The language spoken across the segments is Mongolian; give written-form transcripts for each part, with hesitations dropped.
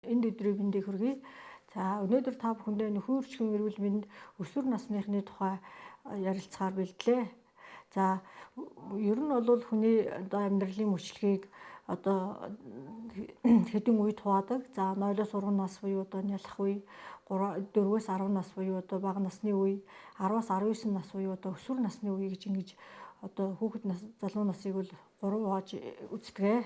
Энд өдрийн мэндийг хүргэе. За, өнөөдөр та бүхэндээ нөхөн үржихэн эрүүл мэнд, өсвөр насныхны тухай ярилцахаар бэлдлээ. За, ер нь бол хүний одоо амьдралын мөчлөгийг одоо хэдэн үед хуваадаг. За, 0-оос 3 нас буюу одоо нялх үе, 4-өөс 10 нас буюу одоо бага насны үе, 10-аас 19 нас буюу одоо өсвөр насны үе гэж ингэж одоо хүүхэд нас, залуу насыг бол 3 хувааж үздэг.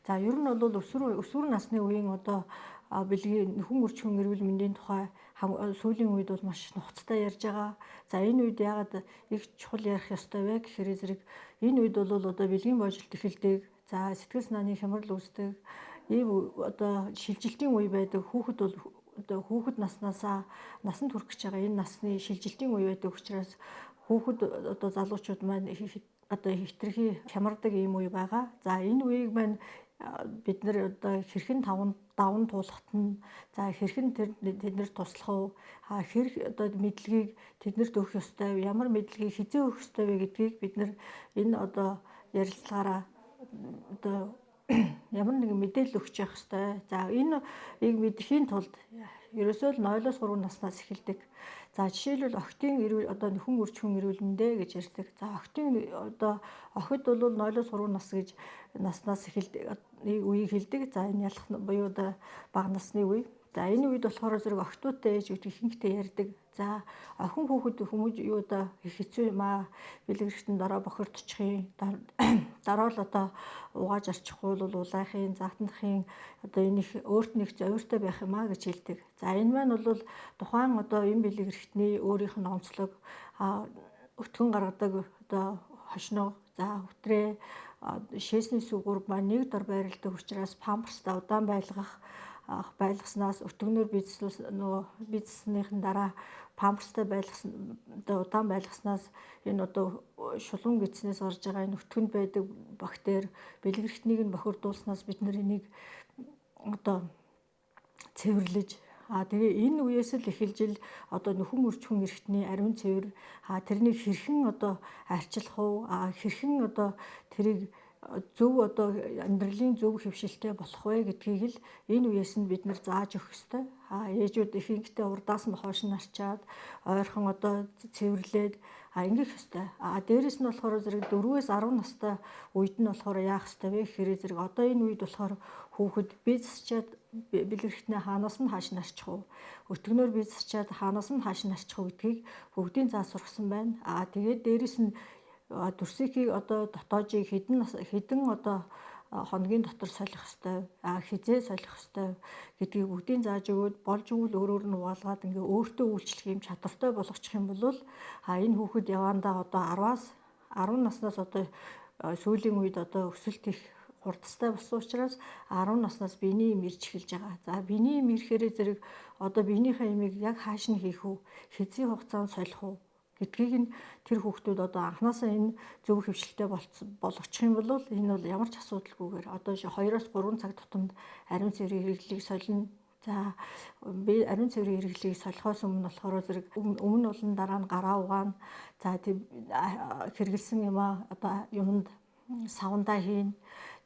За, ер нь бол өсвөр насны үеийн одоо бэлгийн нөхөн үржихэн эрүүл мэндийн тухай сүүлийн үед бол маш нухацтай ярьж байгаа. За, энэ үед яагаад их чухал ярих ёстой вэ гэхээр зэрэг энэ үед бол одоо бэлгийн божилт эхэлдэг. За, сэтгэл санааны хямрал үүсдэг. Ийм одоо шилжилтийн үе байдаг. Хүүхэд бол одоо хүүхэд наснаасаа насанд хүрэх гэж байгаа энэ насны шилжилтийн үе байдаг учраас хүүхэд одоо залуучууд маань одоо хэтэрхий хямардаг ийм үе байгаа. За, энэ үеийг маань бид нар одоо хэрхэн даван туулахт нь, за, хэрхэн тэднэрт туслах уу, хэрэг одоо мэдлэгийг тэднэрт өгөх ёстой, ямар мэдлэгийг хэзээ өгөх ёстой вэ гэдгийг бид нар энэ одоо ярилцлагаараа одоо ямар нэгэн мэдээлэл өгч явах ёстой. За, энэ ийг мэдэхийн тулд ерөөсөө л 0-оос 3 наснаас эхэлдэг. За, жишээлбэл, охидын эрүүл одоо нөхөн үржихэн эрүүл мэндэ гэж ярьдаг. За, охидын одоо охид бол 0-оос 3 нас гэж наснаас эхэлдэг үеийг хэлдэг. За, энэ ялах буюу одоо бага насны үе. За, энэ үед болохоор зэрэг охидуудтай ээж гэдэг ихэнхдээ ярьдаг. За, охин хүүхэд хүмүүж юу одоо их хэцүү юм аа. Бэлэг эрхтэн дараа бохирдчих юм. Дараа л одоо угааж арчихгүй бол улайхын, заатнахын одоо энэ их өөрт нь их зовиртой байх юм аа гэж хэлдэг. За, энэ маань бол тухайн одоо энэ бэлэг эрхтний өөрийнх нь онцлог, өтгөн гаргадаг одоо хошноо, за, үтрээ, шээсний сүгүр маань нэг дор байрладаг учраас памперстай удаан байлгаснаас өтгөнөөр бизнес нөгөө бизнеснийхэн дараа памперстай байлгасан одоо удаан байлгаснаас энэ одоо шулуун гидснээс гарч байгаа энэ өтгөнд байдаг бактери бэлэг эрхтнийг нь бохирдуулснаас бид нар энийг одоо цэвэрлэж, тэгээ энэ үеэс л эхэлж л одоо нөхөн үржихэн эрхтний ариун цэвэр, тэрнийг хэрхэн одоо арчилах уу, хэрхэн одоо тэрийг зөв одоо амьдралын зөв хэвшилтэй болох вэ гэдгийг л энэ үеэс нь бид нар зааж өгөх ёстой. Ээжүүд ихэнхдээ урдаас нь хойш нь арчаад ойрхон одоо цэвэрлээд ингэх ёстой. Дээрэс нь болохоор зэрэг 4-өөс 10 настай үед нь болохоор яах ёстой вэ гэхээр зэрэг одоо энэ үед болохоор хүүхэд бие засчаад бэлэг эрхтнээ хаанаас нь хааш нь арчих уу? Өтгөнөөр бие засчаад хаанаас нь хааш нь арчих уу гэдгийг бүгдийн заа сургасан байна. Тэгээд дээрэс нь дүрсийнхийг одоо дотоожийг хэдэн хэдэн одоо хоногийн дотор солих ёстой, хэзээ солих ёстой гэдгийг бүгдийн зааж өгөөд болж өгвөл өөрөөр нь угаалгаад ингээ өөртөө үйлчлэх юм чадвартай болгочих юм бол энэ хүүхэд явандаа одоо 10-аас 10 наснаас одоо сүүлийн үед одоо өсөлт их хурдтай болсон учраас 10 наснаас биений юм ирж эхэлж байгаа. За, биений юм ирэхээрээ зэрэг одоо биенийхээ ямыг яг хааш нь хийх үү, хэзээ хугацаанд солих уу гэдгийг нь тэр хүүхдүүд одоо анхнаасаа энэ зөв хэвшилтэй болгочих юм бол энэ бол ямар ч асуудалгүйгээр одоо 2-оос 3 цаг тутамд ариун цэврийн хэрэглэлийг солино. За, би ариун цэврийн хэрэглэлийг солихоос өмнө болохоор зэрэг өмнө болон дараа нь гараа угаана. За, тийм хэрэгэлсэн юмаа одоо юмд савндаа хийн.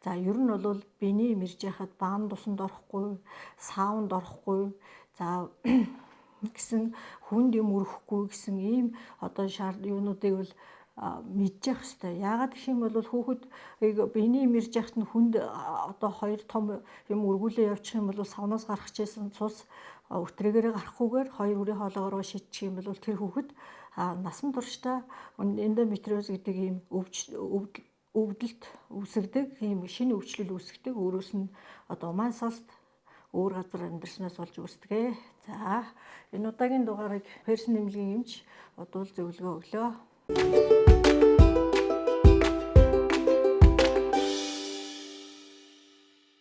За, ер нь бол биений юм ирж яхад баан тусанд орохгүй, саунд орохгүй. За, гэсэн хүнд юм өрөхгүй гэсэн ийм одоо шаард юунуудыг бол мэдчих хэвээр. Яагаад гэх юм бол хүүхэд биений юм ирж яхад нь хүнд одоо хоёр том юм өргүүлээ явуучих юм бол савнаас гарах чийсэн цус өтрөөгээрээ гарахгүйгээр хоёр үрийн хоолоогоороо шидчих юм бол тэр хүүхэд насан туршдаа эндометриоз гэдэг ийм өвдөлт үүсгдэг, ийм шинэ өвчлөл үүсгдэг. Өөрөөс нь одоо умаан салт өөр газар амьдарснаас болж үүсдэг. За, энэ удаагийн дугаарыг Перс нэмлэгийн эмч Удуул зөвлөгөө өглөө.